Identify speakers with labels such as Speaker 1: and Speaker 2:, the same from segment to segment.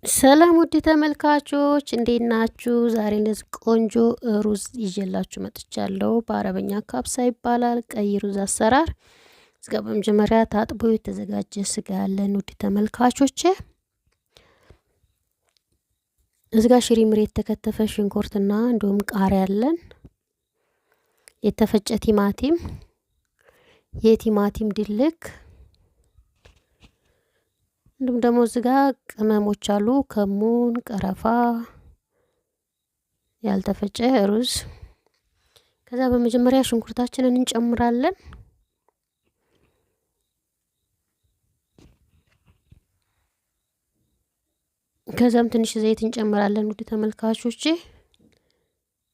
Speaker 1: ሰላም ውድ ተመልካቾች እንዴት ናችሁ? ዛሬ እንደዚህ ቆንጆ ሩዝ ይዤላችሁ መጥቻለሁ። በአረበኛ ካብሳ ይባላል። ቀይ ሩዝ አሰራር። እዚጋ በመጀመሪያ ታጥቦ የተዘጋጀ ስጋ ያለን ውድ ተመልካቾች፣ እዚጋ ሽሪምሬ የተከተፈ ሽንኩርትና እንዲሁም ቃሪያ አለን፣ የተፈጨ ቲማቲም፣ የቲማቲም ድልክ እንዲሁም ደግሞ እዚህ ጋር ቅመሞች አሉ። ከሙን፣ ቀረፋ፣ ያልተፈጨ ሩዝ። ከዛ በመጀመሪያ ሽንኩርታችንን እንጨምራለን። ከዛም ትንሽ ዘይት እንጨምራለን። ውድ ተመልካቾቼ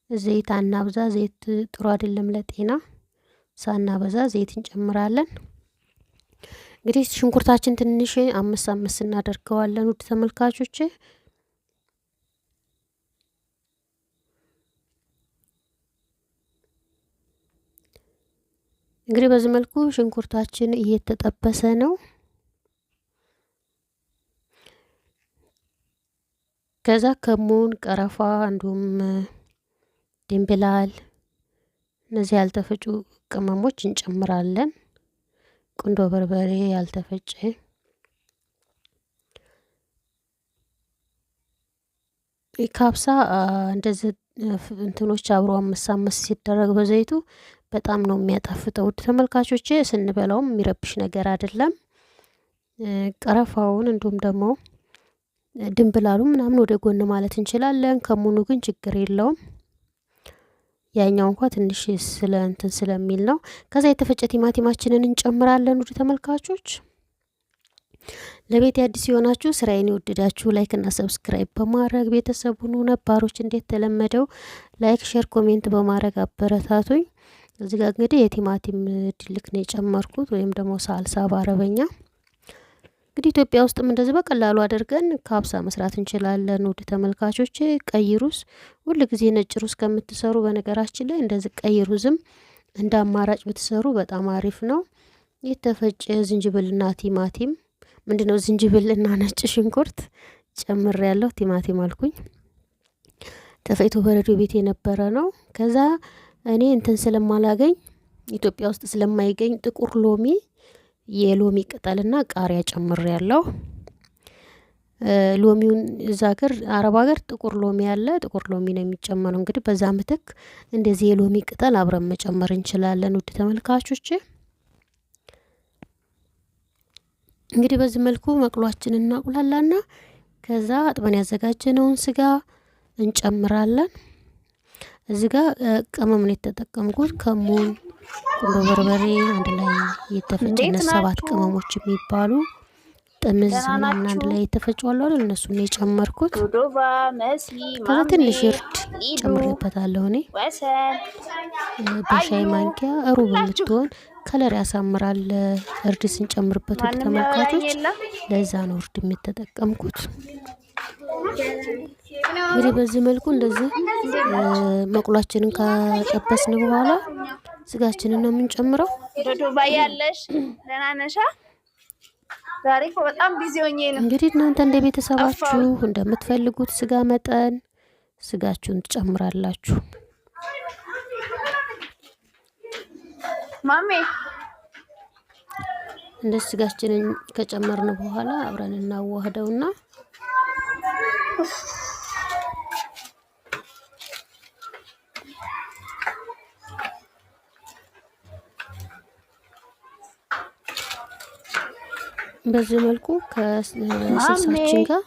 Speaker 1: ዘይት አናብዛ፣ ዘይት ጥሩ አይደለም ለጤና። ሳናበዛ ዘይት እንጨምራለን። እንግዲህ ሽንኩርታችን ትንሽ አምስት አምስት እናደርገዋለን። ውድ ተመልካቾች እንግዲህ በዚህ መልኩ ሽንኩርታችን እየተጠበሰ ነው። ከዛ ከሙን፣ ቀረፋ እንዲሁም ድንብላል እነዚህ ያልተፈጩ ቅመሞች እንጨምራለን። ቁንዶ በርበሬ ያልተፈጨ፣ ካብሳ እንደዚህ እንትኖች አብሮ አምስት አምስት ሲደረግ በዘይቱ በጣም ነው የሚያጣፍጠው። ውድ ተመልካቾቼ ስንበላውም የሚረብሽ ነገር አይደለም። ቀረፋውን እንዲሁም ደግሞ ድንብላሉ ምናምን ወደ ጎን ማለት እንችላለን። ከሙኑ ግን ችግር የለውም። ያኛው እንኳ ትንሽ ስለ እንትን ስለሚል ነው። ከዛ የተፈጨ ቲማቲማችንን እንጨምራለን። ውድ ተመልካቾች ለቤት አዲስ የሆናችሁ ስራዬን የወደዳችሁ like እና subscribe በማድረግ ቤተሰቡን ነባሮች እንዴት ተለመደው like፣ share፣ comment በማድረግ አበረታቱኝ። እዚህ ጋር እንግዲህ የቲማቲም ድልክ ነው የጨመርኩት ወይም ደግሞ ሳልሳ በአረበኛ። እንግዲህ ኢትዮጵያ ውስጥም እንደዚህ በቀላሉ አድርገን ካብሳ መስራት እንችላለን። ውድ ተመልካቾች ቀይ ሩዝ ሁል ጊዜ ነጭ ሩዝ ከምትሰሩ በነገራችን ላይ እንደዚህ ቀይ ሩዝም እንደ አማራጭ ብትሰሩ በጣም አሪፍ ነው። የተፈጨ ዝንጅብልና ቲማቲም ምንድነው ዝንጅብልና ነጭ ሽንኩርት ጨምሬ ያለው ቲማቲም አልኩኝ። ተፈጭቶ በረዶ ቤት የነበረ ነው። ከዛ እኔ እንትን ስለማላገኝ ኢትዮጵያ ውስጥ ስለማይገኝ ጥቁር ሎሚ የሎሚ ቅጠልና ቃሪያ ጨምሬ ያለው። ሎሚውን እዛ ሀገር አረብ ሀገር ጥቁር ሎሚ አለ። ጥቁር ሎሚ ነው የሚጨመረው። እንግዲህ በዛ ምትክ እንደዚህ የሎሚ ቅጠል አብረን መጨመር እንችላለን። ውድ ተመልካቾች እንግዲህ በዚህ መልኩ መቅሏችንን እናቁላላና ከዛ አጥበን ያዘጋጀነውን ስጋ እንጨምራለን። እዚህ ጋር ቅመም ነው የተጠቀምኩት። ከሙን፣ ቁንዶ በርበሬ አንድ ላይ የተፈጨ ሰባት ቅመሞች የሚባሉ ጥምዝ ምናምን አንድ ላይ የተፈጨዋል አይደል? እነሱን ነው የጨመርኩት። ከዛ ትንሽ እርድ ጨምሬበታለሁ እኔ በሻይ ማንኪያ ሩብ የምትሆን color ያሳምራል እርድ ስንጨምርበት ውድ ተመልካቾች፣ ለዛ ነው እርድ የተጠቀምኩት። እንግዲህ በዚህ መልኩ እንደዚህ መቁላችንን ከጠበስን በኋላ ስጋችንን ነው የምንጨምረው።
Speaker 2: ዱባይ ያለሽ ደህና ነሻ? ዛሬ እኮ በጣም busy ሆኜ ነው።
Speaker 1: እንግዲህ እናንተ እንደ ቤተሰባችሁ እንደምትፈልጉት ስጋ መጠን ስጋችሁን ትጨምራላችሁ።
Speaker 2: ማሜ
Speaker 1: እንደ ስጋችንን ከጨመርን በኋላ አብረን እናዋህደውና በዚህ መልኩ ከስልሳችን ጋር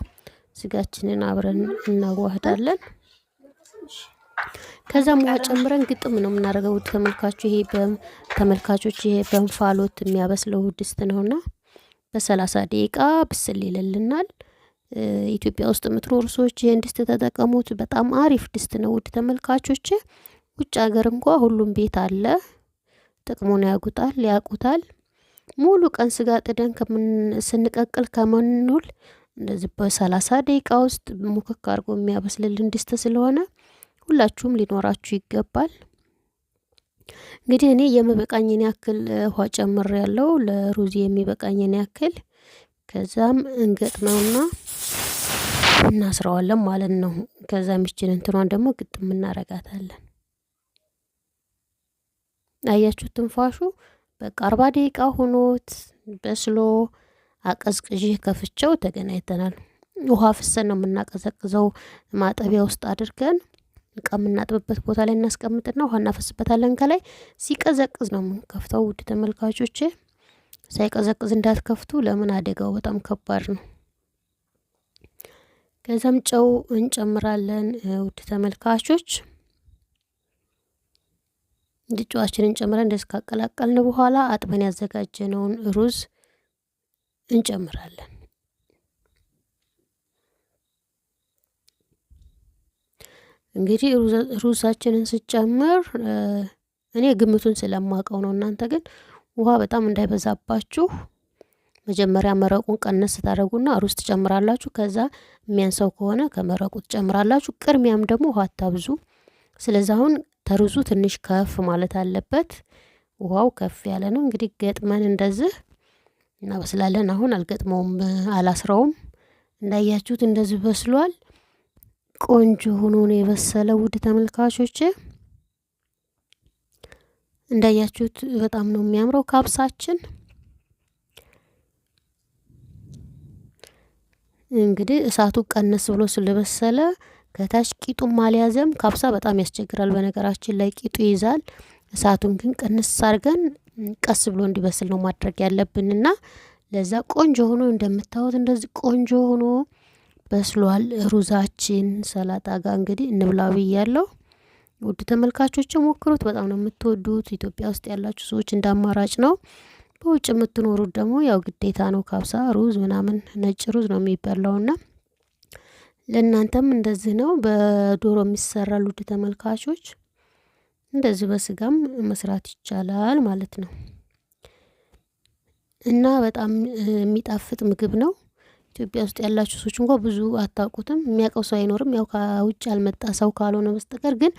Speaker 1: ስጋችንን አብረን እናዋህዳለን። ከዛም ውሃ ጨምረን ግጥም ነው የምናደርገው። ተመልካቹ ይሄ ተመልካቾች ይሄ በእንፋሎት የሚያበስለው ድስት ነውና በ30 ደቂቃ ብስል ይልልናል። ኢትዮጵያ ውስጥ የምትኖሩ ሰዎች ይሄን ድስት ተጠቀሙት። በጣም አሪፍ ድስት ነው ውድ ተመልካቾች። ውጭ ሀገር እንኳ ሁሉም ቤት አለ። ጥቅሙን ያጉጣል ያውቁታል። ሙሉ ቀን ስጋ ጥደን ስንቀቅል ከምንውል እንደዚህ በ30 ደቂቃ ውስጥ ሙክክ አድርጎ የሚያበስልልን ድስት ስለሆነ ሁላችሁም ሊኖራችሁ ይገባል። እንግዲህ እኔ የምበቃኝን ያክል ውሃ ጨምሬያለሁ፣ ለሩዝ የሚበቃኝን ያክል። ከዛም እንገጥመውና እናስረዋለን ማለት ነው። ከዛ ሚችን እንትኗን ደግሞ ግጥም እናረጋታለን። አያችሁ ትንፋሹ በቃ 40 ደቂቃ ሆኖት በስሎ አቀዝቅዤ ከፍቼው ተገናኝተናል። ውሃ ፍሰን ነው የምናቀዘቅዘው። ማጠቢያ ውስጥ አድርገን እቃ የምናጥብበት ቦታ ላይ እናስቀምጥና ውሃ እናፈስበታለን። ከላይ ሲቀዘቅዝ ነው የምንከፍተው። ውድ ተመልካቾቼ ሳይቀዘቅዝ እንዳትከፍቱ። ለምን አደጋው በጣም ከባድ ነው። ከዛም ጨው እንጨምራለን። ውድ ተመልካቾች ጨዋችንን ጨምረን እንደዚህ ካቀላቀልን በኋላ አጥበን ያዘጋጀነውን ሩዝ እንጨምራለን። እንግዲህ ሩዛችንን ስጨምር እኔ ግምቱን ስለማውቀው ነው። እናንተ ግን ውሃ በጣም እንዳይበዛባችሁ መጀመሪያ መረቁን ቀነስ ታደርጉና ሩዝ ትጨምራላችሁ። ከዛ የሚያንሰው ከሆነ ከመረቁ ትጨምራላችሁ። ቅድሚያም ደግሞ ውሃ አታብዙ። ስለዚህ አሁን ተሩዙ ትንሽ ከፍ ማለት አለበት። ውሃው ከፍ ያለ ነው። እንግዲህ ገጥመን እንደዚህ እናበስላለን። አሁን አልገጥመውም፣ አላስረውም። እንዳያችሁት እንደዚህ በስሏል። ቆንጆ ሆኖ ነው የበሰለው። ውድ ተመልካቾቼ እንዳያችሁት በጣም ነው የሚያምረው ካብሳችን። እንግዲህ እሳቱ ቀነስ ብሎ ስለበሰለ ከታች ቂጡም አልያዘም። ካብሳ በጣም ያስቸግራል። በነገራችን ላይ ቂጡ ይይዛል። እሳቱን ግን ቀንስ አድርገን ቀስ ብሎ እንዲበስል ነው ማድረግ ያለብንና ለዛ ቆንጆ ሆኖ እንደምታዩት እንደዚህ ቆንጆ ሆኖ በስሏል። ሩዛችን ሰላጣ ጋር እንግዲህ እንብላ ብያለሁ። ውድ ተመልካቾች ሞክሩት፣ በጣም ነው የምትወዱት። ኢትዮጵያ ውስጥ ያላችሁ ሰዎች እንደ አማራጭ ነው። በውጭ የምትኖሩት ደግሞ ያው ግዴታ ነው። ካብሳ ሩዝ ምናምን ነጭ ሩዝ ነው የሚበላውና ለእናንተም እንደዚህ ነው። በዶሮ የሚሰራል ውድ ተመልካቾች፣ እንደዚህ በስጋም መስራት ይቻላል ማለት ነው እና በጣም የሚጣፍጥ ምግብ ነው። ኢትዮጵያ ውስጥ ያላችሁ ሰዎች እንኳ ብዙ አታውቁትም። የሚያውቀው ሰው አይኖርም፣ ያው ከውጭ ያልመጣ ሰው ካልሆነ በስተቀር። ግን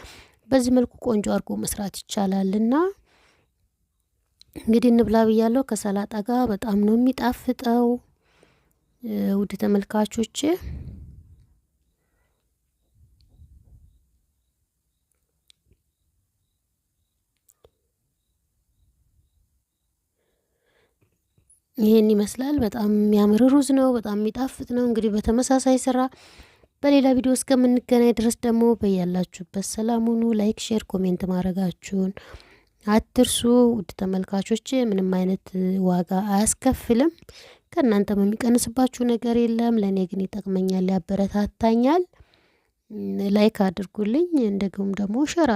Speaker 1: በዚህ መልኩ ቆንጆ አድርጎ መስራት ይቻላል እና እንግዲህ እንብላ ብያለሁ። ከሰላጣ ጋር በጣም ነው የሚጣፍጠው ውድ ተመልካቾቼ። ይሄን ይመስላል። በጣም የሚያምር ሩዝ ነው። በጣም የሚጣፍጥ ነው። እንግዲህ በተመሳሳይ ስራ በሌላ ቪዲዮ እስከምንገናኝ ድረስ ደግሞ በያላችሁበት ሰላም ሁኑ። like፣ share፣ comment ማድረጋችሁን አትርሱ። ውድ ተመልካቾች ምንም አይነት ዋጋ አያስከፍልም። ከእናንተም የሚቀንስባችሁ ነገር የለም። ለእኔ ግን ይጠቅመኛል፣ ያበረታታኛል። like አድርጉልኝ፣ እንደግም ደግሞ share